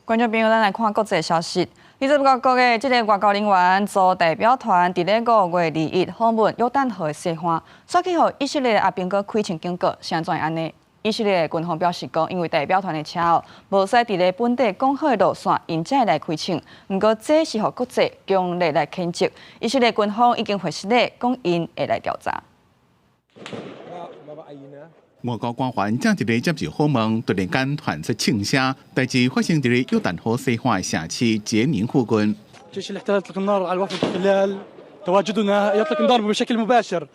觀眾朋友，咱來看國際消息。29國的這个外交人員組代表團，佇咧5月21訪問約旦河西岸，煞去予以色列阿兵哥開槍警告，是按怎會按呢？以色列軍方表示講，因為代表團的車哦，無駛佇咧本地講好的路線，𪜶才會來開槍。毋過這是予國際強烈來譴責。以色列軍方已經回實咧，講𪜶會來調查。外交官員正佇咧接受訪問，突然間傳出槍聲，代誌發生佇咧約旦河西岸的城市傑寧附近。 جيش الاحتلال يطلق النار على الوفد خلال تواجدنا، يطلق النار بشكل مباشر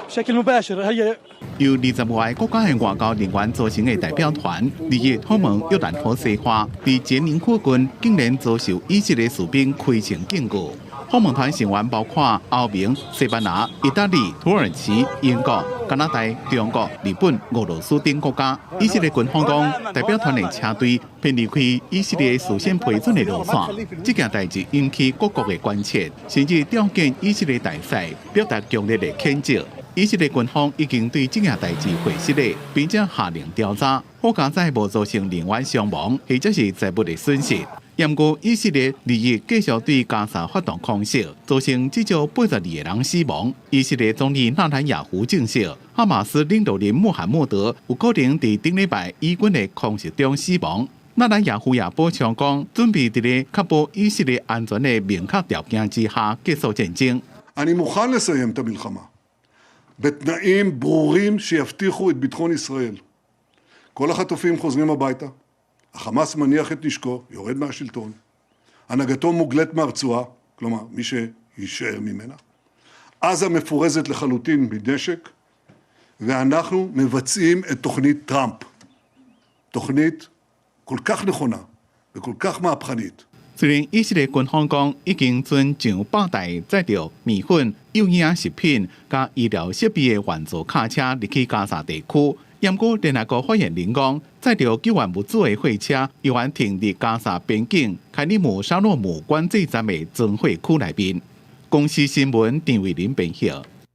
بشكل مباشر هي 由20外個國家的外交人員組成的代表團，二日訪問約旦河西岸，佇傑寧附近竟然遭受以色列士兵開槍警告。訪問團成員包括歐盟、西班牙、意大利、土耳其、英國、加拿大、中國、日本、俄羅斯等國家。以色列軍方講，代表團的車隊偏離開以色列事先批准的路線，這件代誌引起各國的關切，甚至召見以色列大使，表達強烈的譴責。以色列軍方已經對這件代誌回實咧，並且下令調查，好佳哉無造成人員傷亡或者是財物的損失。毋過以色列二日繼續對加沙發動空襲，造成至少82個人死亡。以色列總理納坦雅胡證實，哈馬斯領導人穆罕默德有可能佇頂禮拜以軍的空襲中死亡。納坦雅胡也補充講，準備佇咧確保以色列安全的明確條件之下結束戰爭。 אני מוכן לסיים את המלחמה בתנאים ברורים שיבטיחו את ביטחון ישראל. כל החטופים חוזרים הביתה, החמאס מניח את נשקו, יורד מהשלטון, הנהגתו מוגלית מהרצועה, כלומר מי שיישאר ממנה, עזה מפורזת לחלוטין מנשק, ואנחנו מבצעים את תוכנית טראמפ. תוכנית כל כך נכונה וכל כך מהפכנית. 雖然以色列軍方講已經准上百台載著麵粉、幼嬰食品佮醫療設備的援助卡車入去加沙地區，毋過聯合國發言人講，載著救援物資的貨車猶原停佇加沙邊境凱里姆沙洛姆管制站的裝貨區內面。公視新聞陳慧琳編譯。